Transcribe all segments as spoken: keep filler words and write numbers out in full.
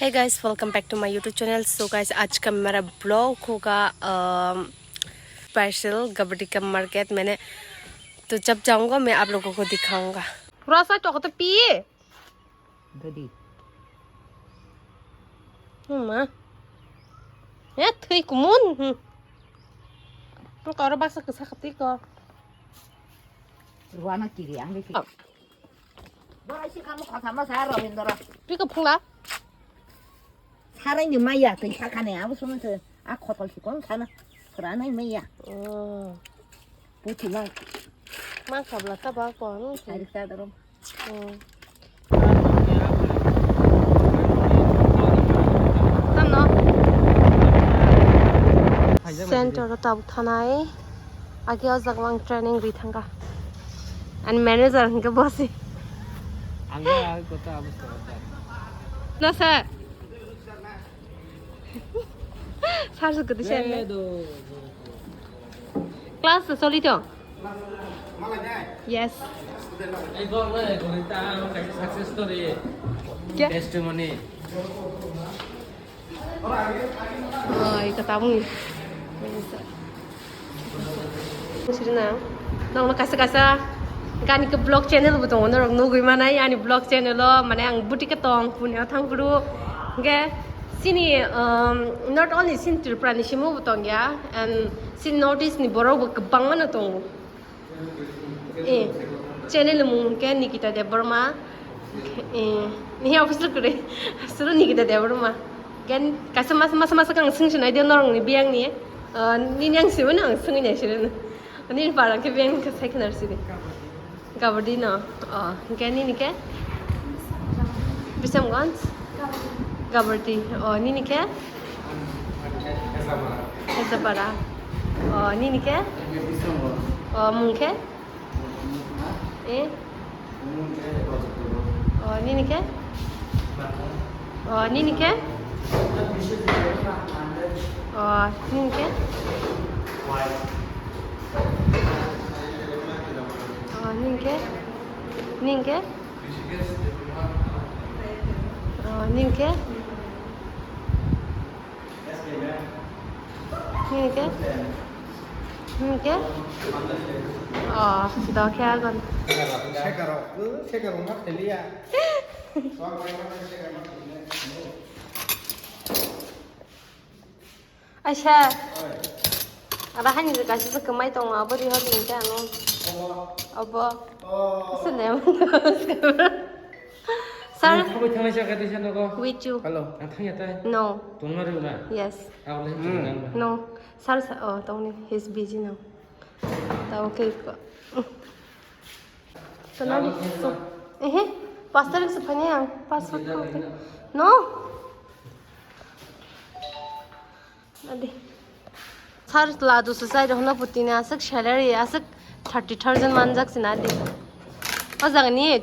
Hey guys, welcome back to my YouTube channel. So guys, आज का मेरा ब्लॉग होगा अम, स्पेशल गबडी का मार्केट। मैंने तो जब जाऊंगा मैं आप लोगों को दिखाऊंगा। Rasa to kata pi. Dadi. Mama. Ya thui kumun. Hmm. Ko oro baksa kisa kati ko. Ruana kiri ang deki. Borai si kamu kotha ma sa Robindra. Pi ko phungla. Sarai ni maya tei sakane abo sunu se a khotol si kon sana. Sarai nai maya. Oh. Puti ma. Ma sabla ta ba ko no. Sari ta doro. Oh. Tamo. Center o tabuk thanai. Agi o jaglang training ri thangka. And manager hingke bosi. Ang ya kota abos kota. No sir. Sir se kodi sen. Class se soli to. Yes. Success story. Kya? Testimony. Oh, ika tabung. Sirina, nokno kaisa kaisa gani ke vlog channel bo tongo, norok nugwi manai ani vlog channel o, mane ang buti ke tong puni o thang phuru, hingke sini, um, not only sini Tripura ni simo bo tong ya, and sini North East ni borok bo kwbangma no tongo. Eh, channel mung ke Nikita Debbarma. Eh, ni office lo kore. Suru Nikita Debbarma. Gen kaisa mas mas mas kang sing sinai de norong ni biang ni. Ah, nini ang sibo na ang sungwi nai sireno. Nini parang ke biang ke sai khnar sidi. Gabardino. Oh, hingke nini ke? Bisamganj? Gabardi. Oh, nini ke? Hezapara. Oh, nini ke? Oh, mung ke? Eh? Oh, nini ke? Oh, nini ke? Oh, nini ke? Oh, nini ke? Nini ke? Oh, nini ke? Nini ke? Nini ke? Oh, do khe agon. Sekarok, sekarok ma theliya. Aisa. Ada hani je kaisa je kwmai tongo, abo ri hor ni khe ano. Obo. Obo. Oh. Sene. Sir. Thabai thangnai sa kati sa nogo. With you. Hello. Ang thangya tai. No. Tongna ri na. Yes. Ang le. Hmm. No. Sir, sir, oh, tongni. He's busy now. Ta okay ko. Tonight is so. Ehe, pas tarik se phani ang, pas food ko. No. Adi. Sir ladu se sai rohna putina aswk salary aswk thirty thousand manjak sina adi. O jaga ni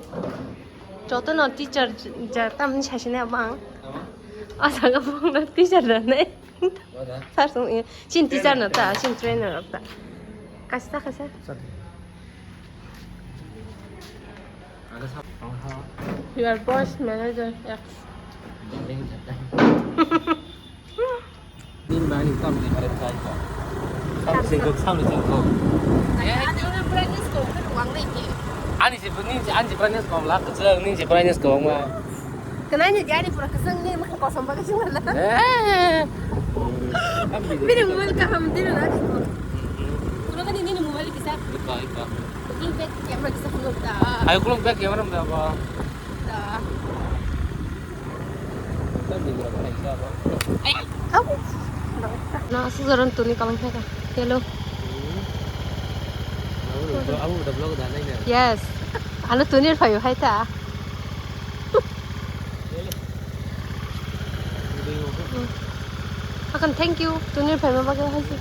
joto no teacher ja tamni sasine abang. O jaga bong teacher da nai. Sir sung, eh, chin teacher no ta, chin trainer rok ta. Kaisa, kaisa. Your boss manager ex. Nin bani kam ni kare chai ka. Sam sing kok, sam sing kok. Ani si, ani si brightness kom la, kecil ni si brightness kom ma. Kenanya jadi pura keseng ni, makan kosong pakai sih mana? Eh. Bini mobile kaham, bini na. Kuno kan ini mobile bisa. Ipa, ipa. Ini back camera bisa kuno ta. Ayo, kuno back camera mda ba. Ta. Kan di berapa nih, apa? Ay. Au. Na, aswk jorani tuni kalang khe ka. Hello. Abo da vlog da nai na. Yes. Ano tuni phaio hai ta. Hakan, thank you. Tuni phaima bagwi hai se.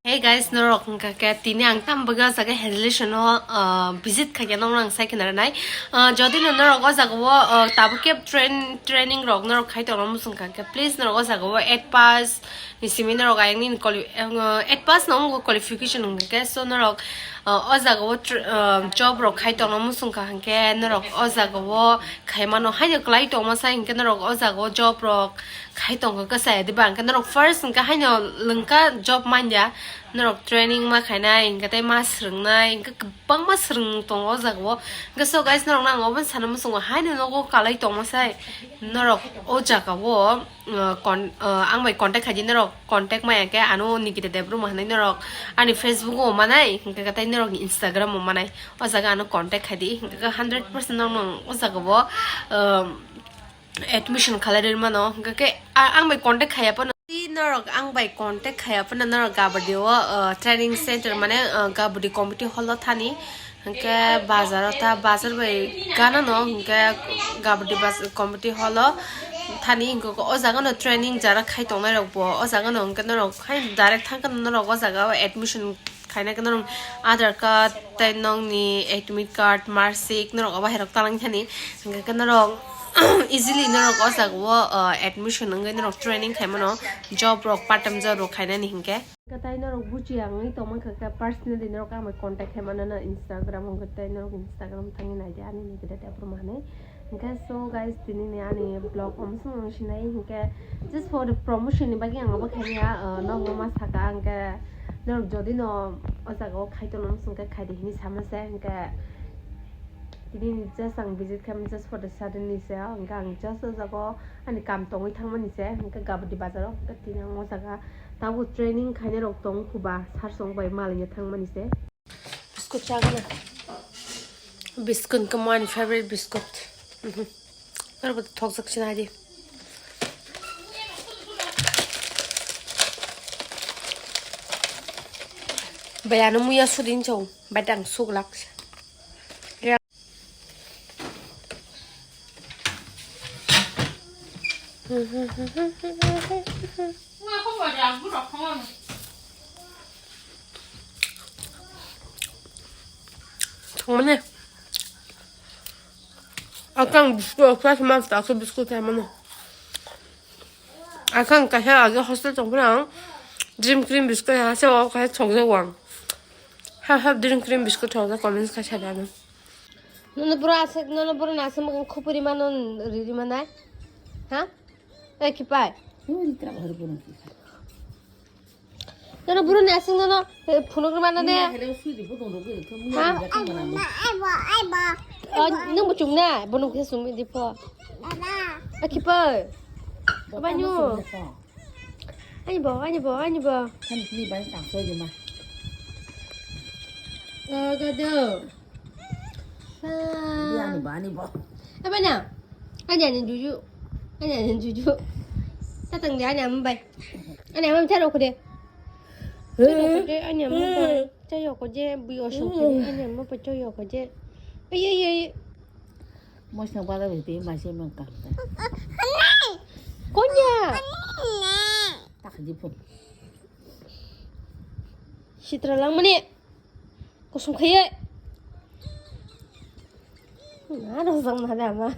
Hey guys, norok hwnkha khe tini ang tam bagwi o jaga Hazelation o, ah, visit khaikhe nokno ang sai khna rwnai. Ah, jodi no norok o jaga o, ah, tabuk khe train, training rok norok khai tongma muchung kha khe, please norok o jaga o eight pass ni simi norok ayang nini quali-, ah, eight pass no wngkha qualification hwnkha khe, so norok O jaga o tr- ah, job rok khai tongna muchung kha hwnkhe norok o jaga o khai mano haino kwlai tongma sai hwnkhe norok o jaga o job rok khai tongkha kwchaya diba hwnkhe norok first hwnkhe haino lwngkha job manya norok training ma khainai hwnkhe tei ma swrwngnai hwnkhe kwbangma swrwng tongo o jaga o hwnkhe so guys norok no ang obo sana muchungo haino nogo kwlai tongma sai norok o jaga o uh, con- uh, ang bai contact khaidi norok contact maya khe ano Nikita Debbarma hinwi norok ani Facebook o manai hwnkhe tei norok Instagram o manai o jaga ano contact khaidi hwnkhe hundred percent norok no o jaga o um, admission khalai rwi mano hwnkhe a- ang bai contact khaya phano norok ang bai contact khaya phano norok Gabadi o uh, training center mane uh, Gabadi community hall o thani hwnkhe bazar o ta bazar bai gana no hwnkhe Gabadi bas community hall o thani hwnkhe o jaga no training jara khai tongnai rok bo o jaga no hwnkhe norok hai direct thang khe norok o jaga o admission khaina khe norok Aadhaar card tei nokni admit card marksheet norok obo hai rok talang thani hwnkhe norok easily norok o jaga o uh, admission wngwi norok training khai mano job rok part time job rok khainani hwnkhe. Hwnkhe tai norok buchi ang wngwi tongma kha khe personally norok ang bai contact khai mano no Instagram hwnkhe tai norok Instagram thangwi naidi ani Nikita Debbarma hinwi. Hwnkhe so guys tini ni ani vlog omo song wng sinai hwnkhe just for the promotion ni bagwi ang obo khaimya uh, nokno ma saka hwnkhe norok jodi no o jaga o khai tongno muchung khe khaidi hinwi sama se hwnkhe tini ni just ang visit khaimani just for the suddenly se hwnkhe ang just o jaga o ani kam tongwi thangmani se hwnkhe Gabadi bazar o hwnkhe tini ang o jaga Tabuk training khainai rok tong khuba, sar song bai malai thangmani se. Biscuit chagana. Biscuit khe mo ani favorite biscuit. Mhm. Aro bo thok jak sina di. Bayano muya sudin chau, badang suglak. Thangmani. Akang biscuit, class mas ta biscuit hai mano. Akang kaisa agi hostel tong phano ang dream cream biscuit ha se o kaisa thok jak wang. Ha ha dream cream biscuit thok jak comments kaisa da no. Nono bro asek, nono bro na asek makan khupuri mano riri manai. Ha? Eh, kipai. Nono bro ni asing nono, eh, phunuk rima nane. Ha? Oh, nung bo chung na, bo nung khe sumi di pho. Aki pho. Banyu. Ani bo, ani bo, ani bo. Kan ni bai tang soi di ma. Oh, gado. Ani bo, ani bo. Abana. Ani ani juju. Ani ani juju. Tatang di ani ambai. Ani ama charo kode. Charo kode ani ama pa. Chayo kode bui oso kode ani ama pa chayo kode. Ay ay ay. Mosna bada bete masi mangka. Konya. Tak di pun. Sitra lang mani. Kusum khaye. Na rojak na da ma.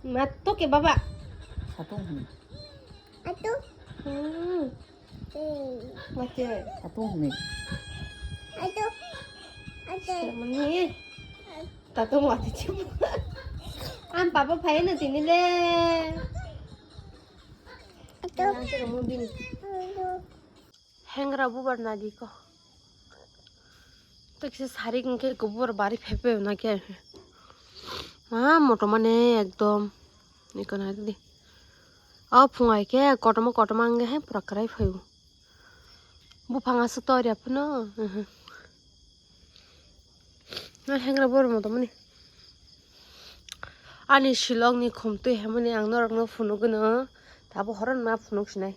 Ma to ke baba. Satung hini. Atu. Hmm. Mate. Satung hini. Atu. Atu. Mani. Tatung mate chibu. Am papa phai na tini le. Atu. Atu mo bini. Atu. Hengra bubar nadi ko. Tekse sarik hwnkhe bubar bari phepe na khe. Ma moto mane ekdom. Iko na di. O phungai khe kotorma kotorma wngkhe hai pura kwrai phaio. Buphang aswk tor ya phano. Na hengra bor moto mani. Ani silok ni khum twi hemani ang norok no phunuk gano. Tabo horon ma phunuk sinai.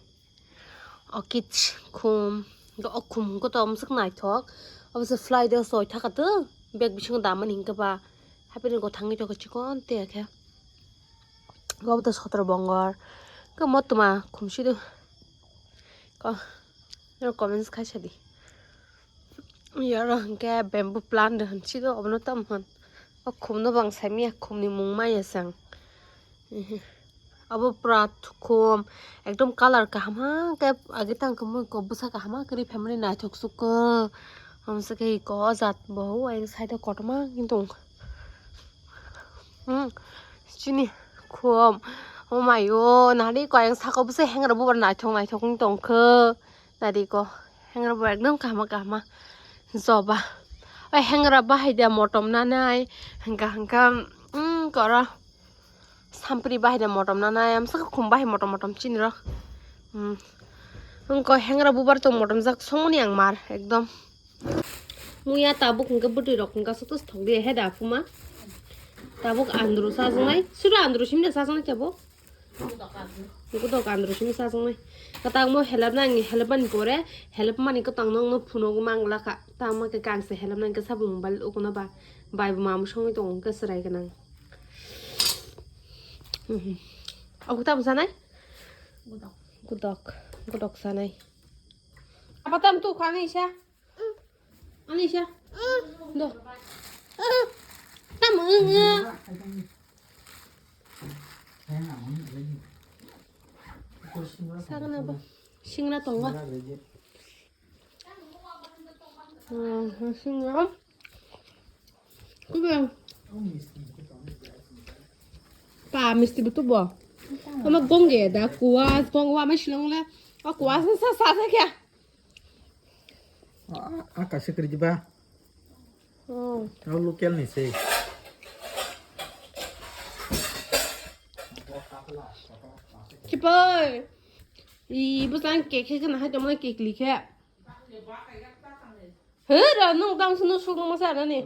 O kit khum, o khum hwnkhe to amswk naithok. Obo se fly de soi thaka to, bag bisingo damani hwnkhe ba. Haphini go thangwi toko chikon te khe. Obo to sotro bongor. Khe motoma khum sido. Ko, noro comments khai sadi. Yoro hwnkhe bamboo plant de hwn sido, obono tamo hwn. O khumno bang saimanya, khumni mung maya se ang. Abo pura thukhum, ekdom colour kaham ha khe age tang khe mui kok bwsa kaham ha khe ri phaimani naithok sukha. Hamsa khe iko o jat bo o ayang side o kotorma wng tong. Hmm, chini khum. O mai o, nari ko ayang saka bwsai hengra bubar naithok naithok wng tong khe. Nari ko hengra bubar ekdom kahma kahma. Joba. O hengra bahai da motom nanai. Hwnkha hwnkha, hmm, koro. Sampri bahai da motom nanai. Amsa khe khum bahai motom motom chini rok. Hmm. Wngko hengra bubar tong motom jak songoni ang mar ekdom. Muya tabuk hwnkhe bwtwi rok hwnkha soto thok di he da phuma. Tabuk andro sajaknai. Sura andro simde sajaknai kebo. Gudok andro simi sajaknai. Katang mo help nang help mani pore help mani katang nong no phuno mangla kha. Tama khe kangse help nang khe sabo mobile ukuna ba. Bai bo mamu songwi tongo khe chwrai gwnang. Mhm. Aku tam sanai? Gudok. Gudok. Gudok sanai. Apa tam tu khani sa? Ani siya. Do. Tamo nga. Saga na ba? Singra tonga. Hmm, singra. Kuga. Pa misti betul bo. Ama gongge da kuas gong wa ma silong le. A kuas sa sa sa kya? Aka sikri jiba. Oh. Local ni se. Chipoi. I bwsang cake khe na hai tongmani cake likhe. He ra nung tang sunu sunu masa na ni.